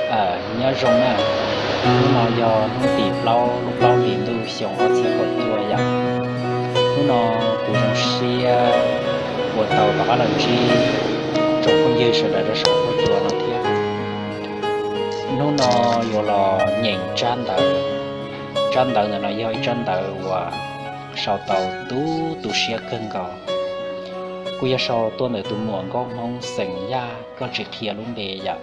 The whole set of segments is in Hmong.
Nyob zoo na, hnub no yog hnub tim plaub lub plaub hlis ntuj xyoo ob txhiab kaum cuaj yom. Hnub no kuv zoo siab uas tau rov qab los ntsib tsoom phooj ywg sawv daws rau saum huab cua no thiab. Hnub no yuav los nyeem tsab ntawv. Tsab ntawv ntawm no yog ib tsab ntawv uas sau tau tu tu siab kawg nkaus. Kuj yog sau tuaj ntawm tus muam nkauj Hmoob xeem Yaj, koj tsis qhia lub npe yom,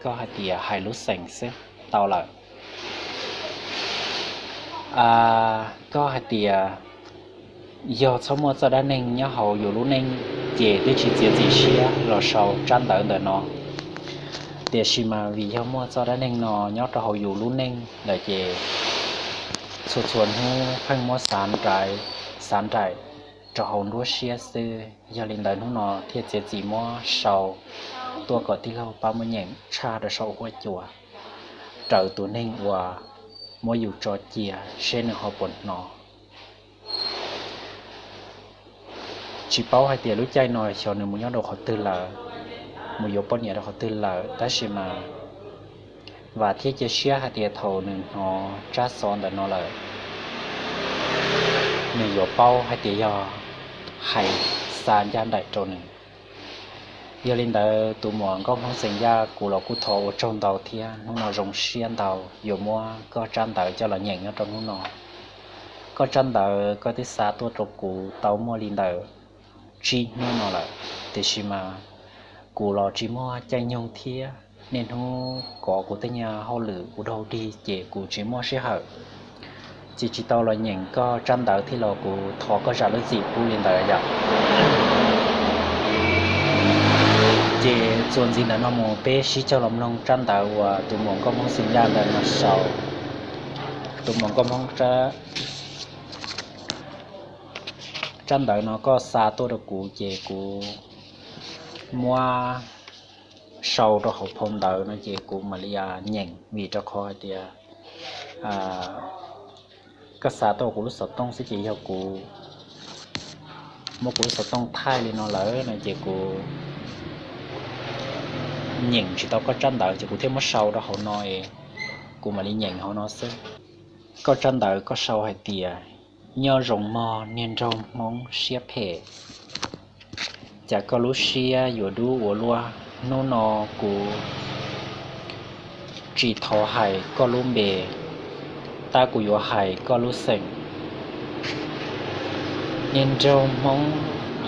koj hais tias hais lub xeem xwb tau lawm. Koj hais tias yog txhob muaj txoj dab neeg nyob hauv yus lub neej ces twb tsis txiav txim siab los sau tsab ntawv ntawm no. Tiam sis mas vim yog muaj txoj dab neeg no nyob rau hauv yus lub neej lawm ces txhua txhua hnub pheej muab xav nraim, xav nraim rau hauv nruab siab xwb. Yog li ntawd hnub no thiaj txiav txim muab sau tuaj kom tij laug pab muab nyeem tshaj rau saum huab cua raws tus neeg uas muab yus tso cia seb nws ho puas hnov. Tsis paub hais tias lub caij no xyov nws mus nyob rau qhov twg lawm, mus yuav poj niam rau qhov twg lawm, tab sis mas vam thiab cia siab hais tias thaum nws hnov tsab xov ntawm no lawm, nws yuav paub hais tias yog hais xa ncaj nraim rau nws. Yog li ntawd tus muam nkauj Hmoob xeem Yaj, kuv los kuj thov ua tsaug ntau thiab, hnub no zoo siab ntau yuav muab koj tsab ntawv coj los nyeem nyob rau hnub no. Koj tsab ntawv koj twb xa tuaj rau kuv tau muaj li ntawm tsib hnub no lawm, tiam sis mas kuv los tsis muaj caij nyoog thiab niaj hnub kov kuv tej nyuag hauj lwm ua dog dig ces kuv tsis muaj sij hawm, ces tsis tau los nyeem koj tsab ntawv thiab los kuv thov koj zam lub txim pub li ntawd yom. Ces txuas ntxiv ntawm no mus peb sib cog los mloog tsab ntawv uas tus muam nkauj Hmoob xeem Yaj ntawm no sau. Tus muam nkauj Hmoob, tsab ntawv no koj xa tuaj rau kuv ces kuv muab sau rau hauv phau ntawv no ces kuv mam li nyeem, vim rau qhov hais tias koj xa tuaj kuv lub xov tooj xwb ces yog kuv muab kuv lub xov tooj thaij li no lawm no ces kuv nyeem tsis tau koj tsab ntawv ces kuv thiaj muab sau rau hauv no es kuv mam li nyeem hauv no xwb. Koj tsab ntawv koj sau hais tias, nyob zoo mog niag nraug Hmoob siab phem, cas koj lub siab yuav dub ua luaj. Hnub no kuv tsis thov hais koj lub npe, tab kuv yuav hais koj lub xeem. Niag nraug Hmoob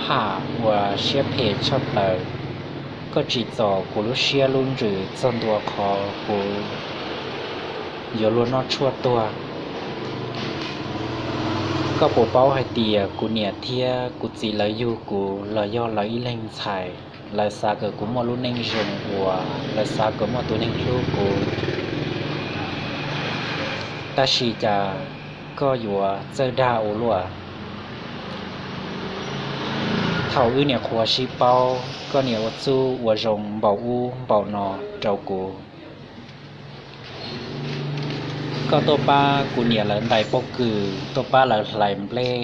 Ham uas siab phem tshaj plaws, koj tsim txom kuv lub siab lub ntsws txog ntua qhov kuv yuav luag noj tshuaj tuag. Koj puas paub hais tias kuv niam thiab kuv txiv lawv yug kuv los yog lawv ib leeg ntxhais, lawv xav kom kuv muaj lub neej zoo uas lawv xav kom muaj tus neeg hlub kuv, tab sis cas koj yuav txawj dag ua luaj. Thaum wb niam qhuav sib paub, koj niam ua txuj ua zoo npaum ub npaum no rau kuv. Koj tuaj pab kuv niam lawv ntais pob kws, tuaj pab lawv hlais nplej,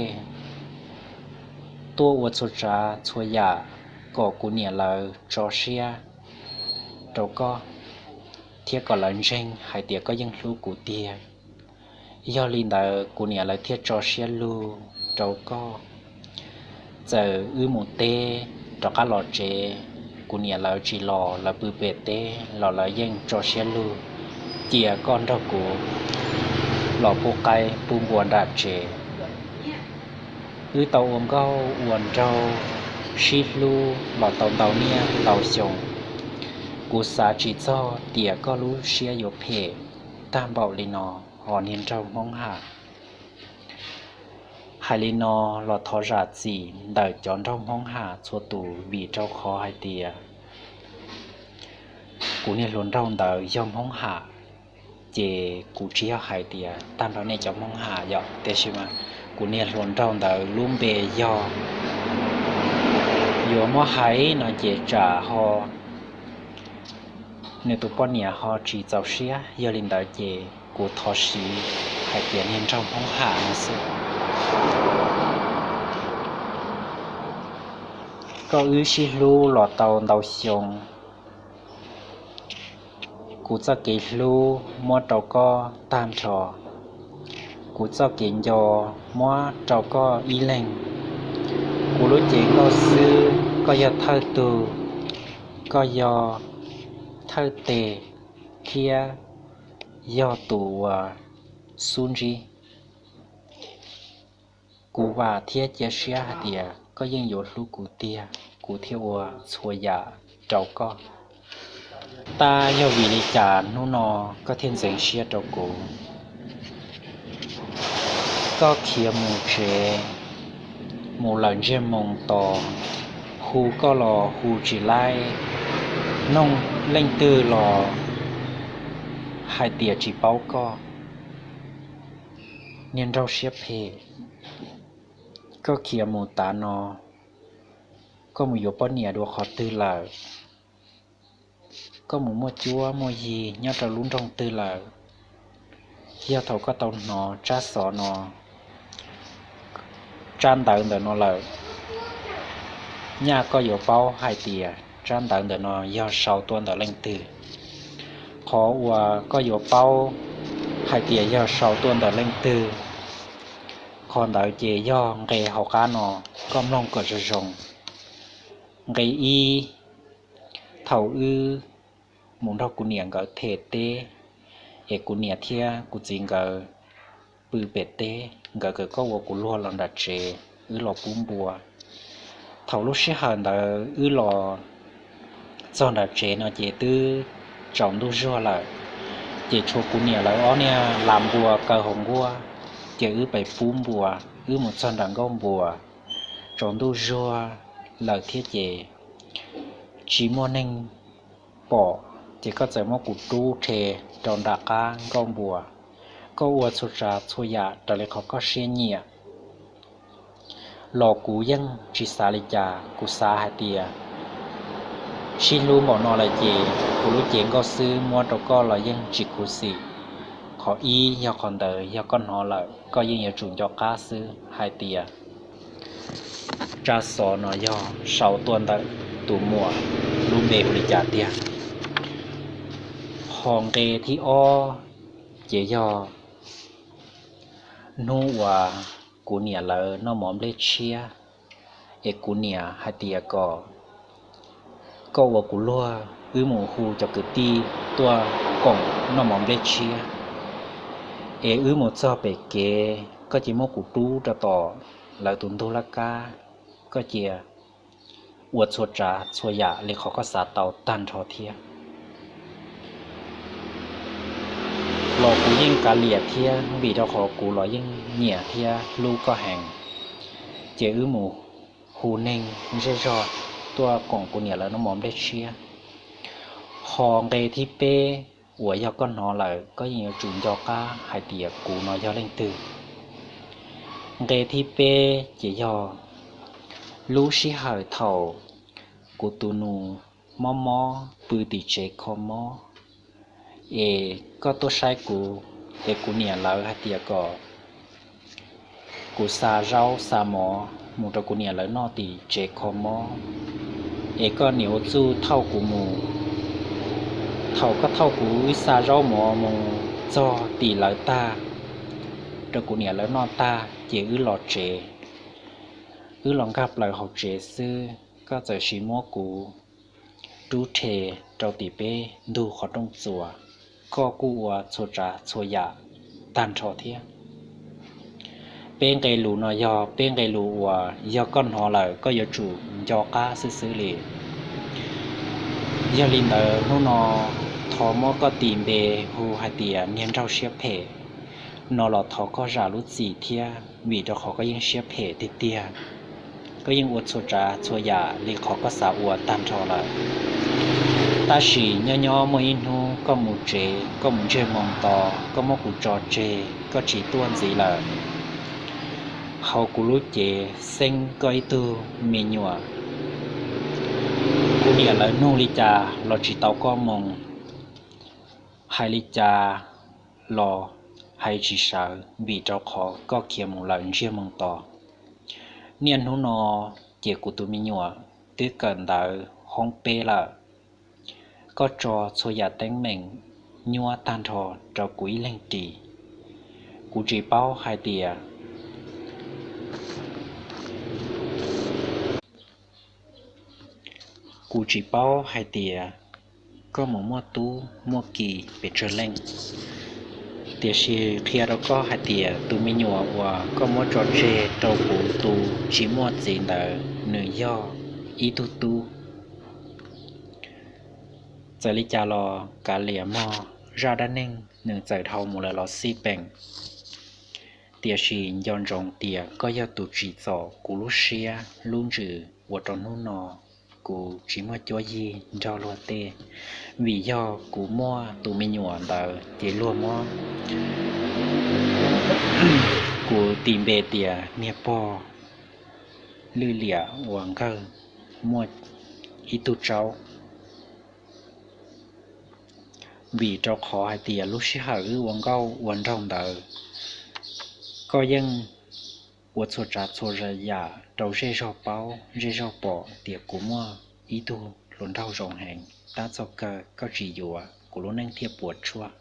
tuaj ua txhua tsav txhua yam kom kuv niam lawv tso siab rau koj, thiab kom lawv ntseeg hais tias koj yeej hlub kuv tiag. Yog li ntawd kuv niam lawv thiaj tso siab lug rau koj. Txawm wb mus teb rov qab los tsev, kuv niam lawv tsis los, lawv pw pem teb los lawv yeej tso siab lug cia koj nrog kuv los pub qaib pub npua nram tsev. Wb tau ua nkauj ua nraug sib hlub los tau ntau niaj ntau xyoo. Kuv xav tsis txog tias koj lub siab yuav phem tag npaum li no, hos niag nraug Hmoob Ham. Hais li no los thov zam txim ntawm cov nraug Hmoob Ham txhua tus, vim rau qhov hais tias kuv niag hluas nraug ntawd yog Hmoob Ham, ces kuv tsis yog hais tias tag nrho nej cov Hmoob Ham yom, tiam sis mas kuv niag hluas nraug ntawd lub npe yog, yuav muab hais no ces tsam ho nws tus poj niam ho tsis txaus siab, yog li ntawd ces kuv thov siv hais tias niag nraug Hmoob Ham no xwb. Koj wb sib hlub los tau ntau xyoo, Kuv txoj kev hlub muab rau koj tag nrho, kuv txoj kev nco muab rau koj ib leeg. Kuv lub cev nkauj xwb, koj yog thawj tug, koj yog thawj teg, thiab yog tus uas xub ntsib. Kuv vam thiab cia siab hais tias koj yeej yuav hlub kuv tiag, kuv thiaj ua txhua yam rau koj. Tab yog vim li cas hnub no koj thiaj ntxeev siab rau kuv? Koj khiav mus tsev, mus lawm ntsiag moo to, hu koj los hu tsis laib, noog leej twg los hais tias tsis paub koj. Niag nraug siab phem, koj khiav mus tav no, koj mus yuav poj niam dua qhov twg lawm? Koj mus muaj cuab muaj yig nyob rau lub nroog twg lawm? Yog thaum koj tau hnov tsab xov no, tsab ntawv ntawm no lawm, nyaj koj yuav paub hais tias tsab ntawv ntawm no yog sau tuaj ntawm leej twg. Qhov uas koj yuav paub hais tias yog sau tuaj ntawm leej twg, qhov ntawd ces yog nqe hauv qab no, koj mloog kom zoo zoo. Nqe ib, thaum wb mus nrog kuv niam nkawd them teb, es kuv niam thiab kuv txiv nkawd pw pem teb, nkawd kawm koj ua kuv luag los nram tsev, wb los pub npua. Thaum lub sij hawm ntawd wb los txog nram tsev no ces twb tsaus ntuj zuag lawm, ces tshuav kuv niam lawv ob niag las npua kaw hauv nkuaj, ces wb pem pub npua. Wb mus txog nram nkauj npua, tsaus ntuj zuag lawm thiab ces tsis muaj neeg pom, ces koj txawm muab kuv rub rhe rau nram qab nkauj npua. Koj ua txhua tsav txhua yam raws li qhov koj siab nyiam los kuv yeej tsis xav li cas, kuv xav hais tias sib hlub npaum no lawm ces kuv lub cev nkauj xwb muab rau koj los yeej tsis khuv xim. Qhov ib yog qhov ntawd yog koj hnov lawm koj yeej yuav tsum nco qab xwb hais tias tsab xov no yog sau tuaj ntawm tus muam lub npe hu li cas tiag. Ho nqe thib ob ces yog hnub uas kuv niam lawv noj mov nplej tshiab, es kuv niam hais tias kom koj ua kuv luag, wb mus hu cov kwv tij tuaj koom noj mov nplej tshiab. Es wb mus txog pem kev, koj cia muab kuv rub rau tom lawv tus ntug laj kab, koj cia ua txhua tsav txhua yam li qhov koj xav tau tag nrho thiab. Los kuv yeej kav liam thiab, vim rau qhov kuv los yeej nyiam thiab hlub koj heev. Ces wb mus hu neeg zej zog tuaj koom kuv niam lawv noj mov nplej tshiab. Ho nqe thib peb uas yog koj hnov lawm koj yeej yuav tsum nco qab hais tias kuv no yog leej twg. Nqe thib peb ces yog lub sij hawm thaum kuv tus nus mob mob pw tim tsev kho mob, es koj tuaj saib kuv, es kuv niam lawv hais tias kom kuv xa zaub xa mov mus rau kuv niam lawv noj tim tsev kho mob, es koj niam ua txuj thauj kuv mus. Thaum koj thauj kuv wb xa zaub mov mus txog tim lawv tag, rau kuv niam lawv noj tag ces wb los tsev. Wb los nkag plaws hauv tsev xwb, koj txawm sis muab kuv rub rhe rau tim peb ntug qhov rooj txuas, koj kuj ua txhua tsav txhua yam tag nrho thiab. Peb nqe lus no yog peb nqe lus uas yog koj hnov lawm koj yuav tsum nco qab xwb xwb li. Yog li ntawd hnub no thov muab koj tis npe hu hais tias niag nraug siab phem no los thov koj zam lub txim thiab, vim rau qhov koj yeej siab phem tiag tiag. Koj yeej ua txhua tsav txhua yam li qhov koj xav ua tag nrho lawm. Tab sis nyob nyob muaj ib hnub koj mus tsev, koj mus ntsiag moo to, koj muab kuv tso tseg, koj tsis tuaj ntxiv lawm. Hauv kuv lub cev xeeb koj ib tug me nyuam. Kuv niam lawv nug li cas los tsis tau koj moo, hais li cas los hais tsis sawv, vim rau qhov koj khiav mus lawm ntsiag moo to. Niaj hnub no ces kuv tus me nyuam twb kawm ntawv hoob peb lawm. Koj tso txhua yam teeb meem nyuab tag nrho rau kuv ib leeg ris. Kuv tsis paub hais tias Kuv tsis paub hais tias koj mus muaj tub muaj ki pes tsawg leej, tiam sis qhia rau koj hais tias tus me nyuam uas koj muab tso tseg rau kuv tu tsis muaj txiv ntawd nws yog ib tug tub. Txawm li cas los kav liam mog, zaj dab neeg nws txawm dhau mus lawm los xij peem, tiam sis nco ntsoov tias koj yog tus tsim txom kuv lub siab lub ntsws uas rau hnub no kuv tsis muaj cuab yig nrog luag tej, vim yog kuv muaj tus me nyuam ntawd ces luag muab kuv tis npe tias niag pog lwj liam uas nkawg muaj ib tug tsaub. Vim rau qhov hais tias lub sij hawm wb ua nkauj ua nraug ntawd, koj yeej ua txhua tsav txhua yam rau zej zog paub zej zog pom tias kuv muaj ib tug hluas nraug zoo heev, tab txog kawg koj tsis yuav kuv lub neej thiaj puas tsuaj.